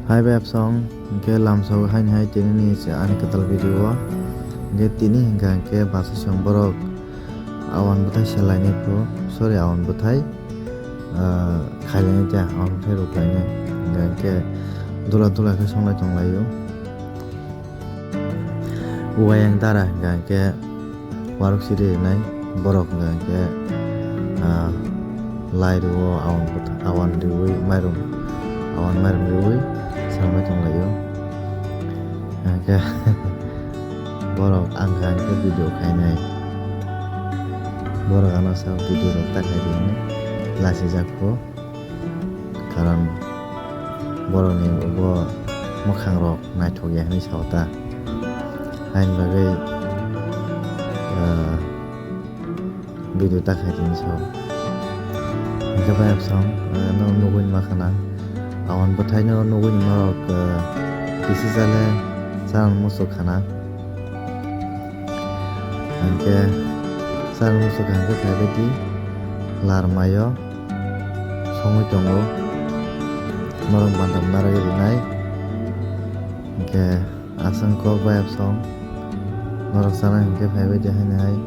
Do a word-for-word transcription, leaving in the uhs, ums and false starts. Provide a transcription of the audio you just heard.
Hai bai absong, hingke lamsok haini hai tini ni se ani kwtal video o. Hingke tini hingka hingke basa song borok awan bwthai se lainai pho, sorry, awan bwthai, ah, khailani ta, awan bwthai rok lainai. Hingka hingke dula dula khe songlai tonglaio. Uayang dara hingka hingke waruk siri rinai, borok hingka hingke, ah, lai rwo, awan bwtha-, awan riwi mairum, awan mairum riwi samlai tonglaio. Hingke borok ang hingka hingke video khainai. Borok ano sa video rok ta khai di hinwi lachijak pho. Karon borokni bo mwkhang rok naithok ya hinwi sao ta. Haini bagwi, ah, video ta khai tini sao. Hingke bai absong, ah, no nugwi ma khana. Awan bwthai no nugwi norok, ah, kisi jale chana muchuk khana. Hingke chana muchuk hingke phaibai di larmayo songwi tongo. Norok bandam narwgwi rinai. Hingke aswng kok bai absong. Norok chana hingke phaibai di haini hai.